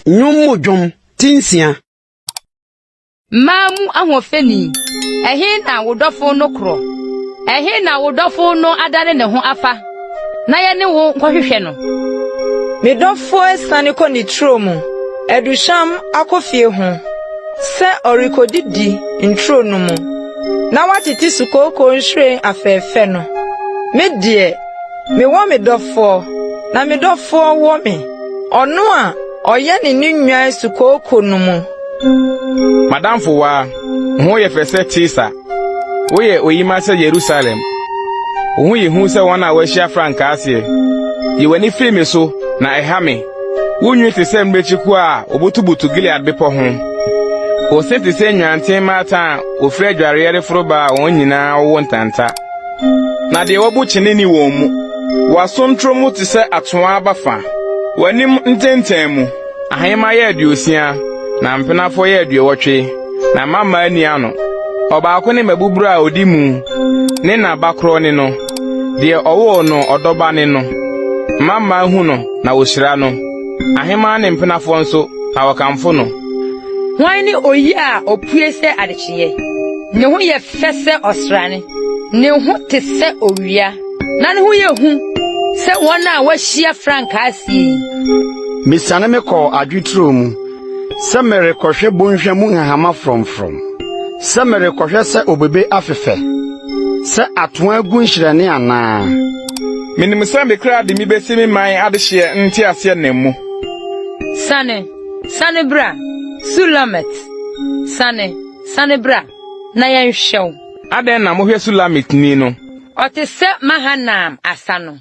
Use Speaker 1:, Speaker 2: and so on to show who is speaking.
Speaker 1: Nnwom mu dwom ti nsia.
Speaker 2: Mmaa mu ahoɔfɛni, ɛhe na wo dɔfo no korɔ? Ɛhe na wo dɔfo no adane ne ho afa, na yɛne wo nkɔhwehwɛ no?
Speaker 3: Me dɔfoɔ asiane kɔ ne turo mu, aduhwam akofie ho, sɛ ɔrekodidi nturo no mu, na watete sukooko nhwiren afɛɛfɛ no. Me deɛ, mewɔ me dɔfoɔ, na me dɔfoɔ wɔ me, ɔno a ɔyɛne ne nnwan sukooko no mu.
Speaker 4: M'adamfowaa, wo ho yɛ fɛ sɛ Tirsa. Woyɛ oyima sɛ Yerusalem. Wo ho yɛ hu sɛ wɔn a wɔahyia frankaa aseɛ. Yi w'ani firi me so, na ɛha me. Wo nwi te sɛ mmirekyikuo a wɔbutubutu Gilead bepɔ ho. Wo se te sɛ nnwanten mmaatan a wɔfiri adwareɛ reforo ba a wɔn nyinaa wowo ntanta. Na deɛ wabu kyene nni wɔn mu. W'asontoro mu te sɛ atoaa aba fa, w'anim ntɛntɛn mu. Ahemma yɛ aduosia, na mpenafoɔ yɛ aduɔwɔtwe, na mmammaa nni ano. Ɔbaako ne m'abuburo a ɔdi mu, ne na ba korɔ ne no, deɛ ɔwoo no ɔdɔba ne no. Mmammaa hu no, na wɔhyira no, ahemmaa ne mpenafoɔ nso, na wɔkamfo no.
Speaker 2: Hwan ne oyi a opue sɛ adekyeeɛ? Ne ho yɛ fɛ sɛ ɔsrane, ne ho te sɛ owia, na ne ho yɛ hu sɛ wɔn a wɔahyia frankaa aseɛ yi.
Speaker 5: Misiane mekɔɔ adwe turo mu sɛ merekɔhwɛ bɔnhwa mu nhahama frɔmfrɔm, sɛ merekɔhwɛ sɛ obobe afefɛ, sɛ atoaa gu nhyerɛnne anaa.
Speaker 4: Minim sɛ me kra de me besi me man adehyeɛ nteaseɛnam mu.
Speaker 2: Sane, sane bra, Sulamit, sane, sane bra, na yɛnhwɛ wo.
Speaker 4: Adɛn na mohwɛ Sulamitni no?
Speaker 2: Ɔte sɛ Mahanaim asa no.